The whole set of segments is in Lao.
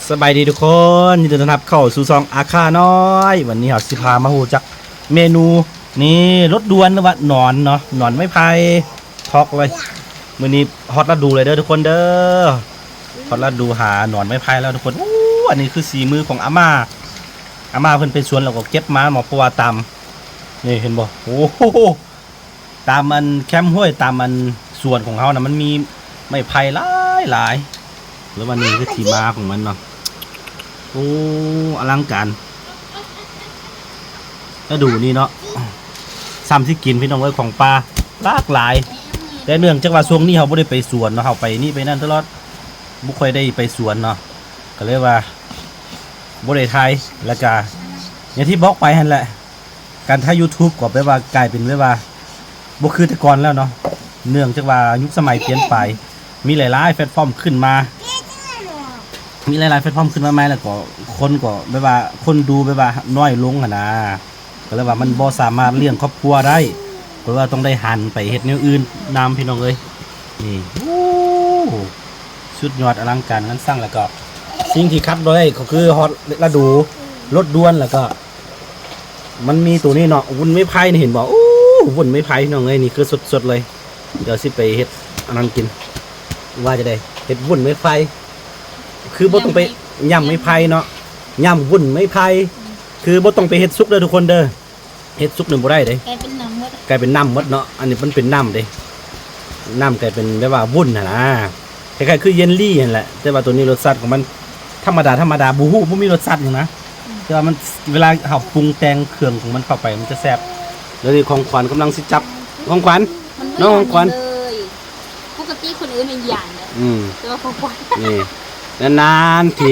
ສະບາຍດີທຸກຄົນ ຍິນດີຕ້ອນຮັບເຂົ້າສູ່ຊ່ອງອາຄານ້ອຍ. ວັນນີ້ເຮົາຊິພາມາຮູ້ຈັກເມນູນີ້ ລົດດ່ວນ ຫຼືວ່າໜອນເນາະ ໜອນໄມ້ໄຜ່ ທອກເລີຍ. ມື້ນີ້ຮອດລະດູເລີຍເດີທຸກຄົນເດີ ຮອດລະດູຫາໜອນໄມ້ໄຜ່ແລ້ວທຸກຄົນ. ໂອ້ ອັນນີ້ຄືສີມືຂອງອາມ່າ ອາມ່າເພິ່ນໄປສວນແລ້ວກໍເກັບມາເນາະ ເພາະວ່າຕາມ ນີ້ເຫັນບໍ່ ໂອ້ໂຫ ຕາມອັນແຄມຫ້ວຍ ຕາມອັນສວນຂອງເຮົານະ ມັນມີໄມ້ໄຜ່ຫຼາຍໆ ແລ້ວວ່ານີ້ຄືທີ່ມາຂອງມັນເນາະ. ໂອ້ ອະລັງການ ລະດູນີ້ເນາະ ສ່ຳຊິກິນ ພີ່ນ້ອງເອີຍ ຂອງປ່າຫຼາກຫຼາຍ. ແຕ່ເນື່ອງຈາກວ່າຊ່ວງນີ້ເຮົາບໍ່ໄດ້ໄປສວນເນາະ ເຮົາໄປນີ້ໄປນັ້ນຕະຫຼອດ ບໍ່ຄ່ອຍໄດ້ໄປສວນເນາະ ກໍເລີຍວ່າບໍ່ໄດ້ຖ່າຍ. ແລ້ວກະຢ່າງທີ່ບອກໄປຫັ້ນແຫຼະ ການຖ່າຍ YouTube ກໍແບບວ່າກາຍເປັນແບບວ່າບໍ່ຄືແຕ່ກ່ອນແລ້ວເນາະ ເນື່ອງຈາກວ່າຍຸກສະໄໝປ່ຽນໄປ ມີຫຼາຍໆແພລດຟອມຂຶ້ນມາ ມີຫຼາຍໆແພລດຟອມຂຶ້ນມາໃໝ່ ແລ້ວກໍຄົນກໍແບບວ່າ ຄົນດູແບບວ່ານ້ອຍລົງຫັ້ນນາ ກໍເລີຍວ່າມັນບໍ່ສາມາດລ້ຽງຄອບຄົວໄດ້ ກໍເລີຍວ່າຕ້ອງໄດ້ຫັນໄປເຮັດແນວອື່ນນຳ ພີ່ນ້ອງເອີຍ. ນີ້ ໂອ້ ສຸດຍອດອະລັງການງານສ້າງ ແລ້ວກໍສິ່ງທີ່ຂາດບໍ່ໄດ້ກໍຄືຮອດລະດູລົດດ່ວນ ແລ້ວກໍ ມັນມີໂຕນີ້ເນາະ ວຸ້ນໄມ້ໄຜ່ນີ້ ເຫັນບໍ່? ໂອ້ ວຸ້ນໄມ້ໄຜ່ ພີ່ນ້ອງເອີຍ ນີ້ຄືສົດໆເລີຍ. ດຽວຊິໄປເຮັດອັນນັ້ນກິນ ວ່າຈະໄດ້ເຮັດວຸ້ນໄມ້ໄຜ່ ຄືບໍ່ຕ້ອອງໄປ ຫຍ້ຳໄມ້ ຫຍ້ຳໄມ້ໄຜ່ເນາະ ຫຍ້ຳວຸ້ນໄມ້ໄຜ່ ຄືບໍ່ຕ້ອງໄປເຮັດສຸກເດີທຸກຄົນເດີ ເຮັດສຸກນີ້ບໍ່ໄດ້ເດ້ ກາຍເປັນນ້ຳໝົດ ກາຍເປັນນ້ຳໝົດເນາະ. ອັນນີ້ມັນເປັນນ້ຳເດ້ ນ້ຳກາຍເປັນແບບວ່າວຸ້ນຫັ້ນນາ ຄ້າຍໆຄືເຢນລີຫັ້ນແຫຼະ ແຕ່ວ່າໂຕນີ້ລົດຊາດຂອງມັນທຳມະດາໆ ບໍ່ຮູ້ ບໍ່ມີລົດຊາດຫຍັງນະ ແຕ່ວ່າມັນ ເວລາເຮົາປຸງແຕ່ງເຄື່ອງຂອງມັນເຂົ້າໄປ ມັນຈະແຊບ. ແລ້ວນີ້ຂອງຂວັນກຳລັງຊິຈັບ ຂອງຂວັນ ນ້ອງຂອງຂວັນ ມັນບໍ່ຢ່າງນີ້ເລີຍ ປົກກະຕິຄົນອື່ນມັນຢ່າງເດ້ ອືມ ແຕ່ວ່າຂອງຂວັນ ນີ້ ນານໆທີ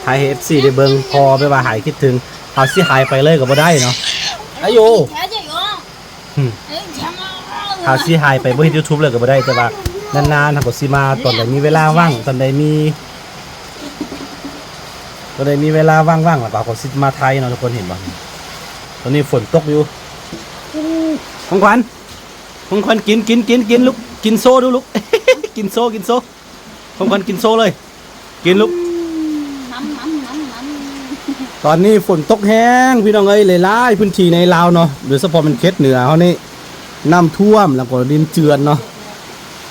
ຖ່າຍໃຫ້ເອັຟຊີໄດ້ເບິ່ງ ພໍແບບວ່າຫາຍຄິດເຖິງ ເຮົາຊິຫາຍໄປເລີຍກໍບໍ່ໄດ້ເນາະ ອາໂຍ ຫຶ ຖ້າຊິຫາຍໄປບໍ່ເຮັດ YouTube ເລີຍກໍບໍ່ໄດ້ ແຕ່ວ່ານານໆເຮົາກໍຊິມາ ຕອນໃດມີເວລາວ່າງ ຕອນໃດມີ ຕອນໃດມີເວລາວ່າງໆ ແລ້ວກໍເຮົາກໍຊິມາໄທເນາະ ທຸກຄົນເຫັນບໍ່? ຕອນນີ້ຝົນຕົກຢູ່ ຂອງຂວັນ ຂອງຂວັນ ກິນ ກິນ ກິນ ກິນ ລູກ ກິນໂຊດູລູກ ກິນໂຊ ກິນໂຊ ຂອງຂວັນ ກິນໂຊເລີຍ ກິນລູກ ຕອນນີ້ຝົນຕົກແຮງ ພີ່ນ້ອງເອີຍ ຫຼາຍໆພື້ນທີ່ໃນລາວເນາະ ໂດຍສະເພາະແມ່ນເຂດເໜືອເຮົານີ້ ນ້ຳຖ້ວມ ແລ້ວກໍດິນເຈື່ອນເນາະ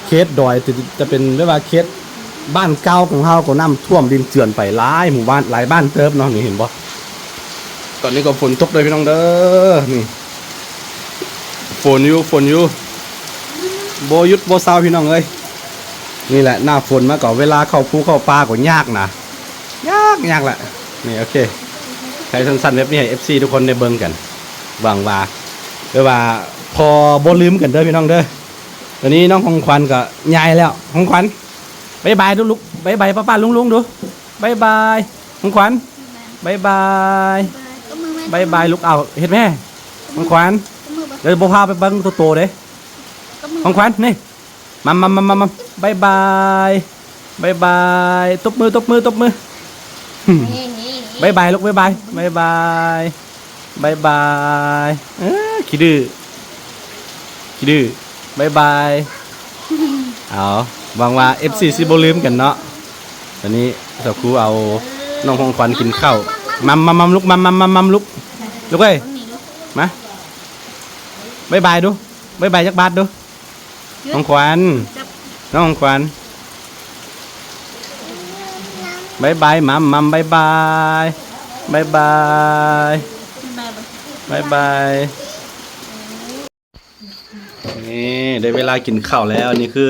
ເຂດດອຍ ຈະເປັນແບບວ່າເຂດບ້ານເກົ່າຂອງເຮົາກໍນ້ຳຖ້ວມດິນເຈື່ອນໄປຫຼາຍໝູ່ບ້ານ ຫຼາຍບ້ານເຕີບເນາະ ນີ້ເຫັນບໍ່? ຕອນນີ້ກໍຝົນຕົກເດີພີ່ນ້ອງເດີ ນີ້ ຝົນຢູ່ ຝົນຢູ່ ບໍ່ຢຸດບໍ່ເຊົາພີ່ນ້ອງເອີຍ. ນີ້ແຫຼະ ໜ້າຝົນມາກໍເວລາເຂົ້າພູເຂົ້າປ່າກໍຍາກນະ ຍາກ ຍາກແຫຼະ. ນີ້ ໂອເຄ ຖ່າຍສັ້ນໆແບບນີ້ໃຫ້ເອັຟຊີທຸກຄົນໄດ້ເບິ່ງກັນ ຫວັງວ່າ ແບບວ່າພໍບໍ່ລືມກັນເດີພີ່ນ້ອງເດີ. ຕອນນີ້ນ້ອງຂອງຂວັນກໍໃຫຍ່ແລ້ວ ຂອງຂວັນ ບາຍບາຍດູລູກ ບາຍບາຍປ້າໆລຸງໆດູ ບາຍບາຍ ຂອງຂວັນ ບາຍບາຍ ບາຍບາຍລູກ ເອົາເຮັດແມ່ ຂອງຂວັນ ດຽວບໍ່ພາໄປເບິ່ງໂຕໆເດ້ ຂອງຂວັນ ນີ້ ມາມາມາມາມາ ບາຍບາຍ ບາຍບາຍ ຕົບມື ຕົບມື ຕົບມື ບາຍບາຍລູກ ບາຍບາຍ ບາຍບາຍ ບາຍບາຍ ເອີ ຂີ້ດື້ ຂີ້ດື້ ບາຍບາຍ. ເອົາ ຫວັງວ່າເອັຟຊີຊິບໍ່ລືມກັນເນາະ. ຕອນນີ້ສາວຄູເອົານ້ອງຂອງຂວັນກິນເຂົ້າ ມາມາມາມາລູກ ມາມາມາມາມາລູກ ລູກເອີຍ ມາ ບາຍບາຍດູ ບາຍບາຍຈັກບາດດູ ຂອງຂວັນ ນ້ອງຂອງຂວັນ ບາຍບາຍ ໝ່ຳ ໝ່ຳ ບາຍບາຍ ບາຍບາຍ ບາຍບາຍ. ນີ້ ໄດ້ເວລາກິນເຂົ້າແລ້ວ ນີ້ຄື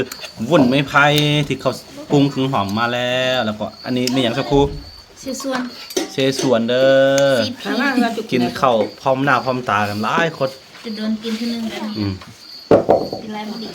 ວຸ້ນໄມ້ໄຜ່ທີ່ເຂົາປຸງເຄື່ອງຫອມມາແລ້ວ ແລ້ວກໍອັນນີ້ແມ່ນຫຍັງສາວຄູ? ເສສວນ ເສສວນເດີ ກິນເຂົ້າພ້ອມໜ້າພ້ອມຕາກັນຫຼາຍຄົນ ຈະໂດນກິນເທື່ອໜຶ່ງແລ້ວ ອືມ ກິນຫຼາຍບໍ່ດີ.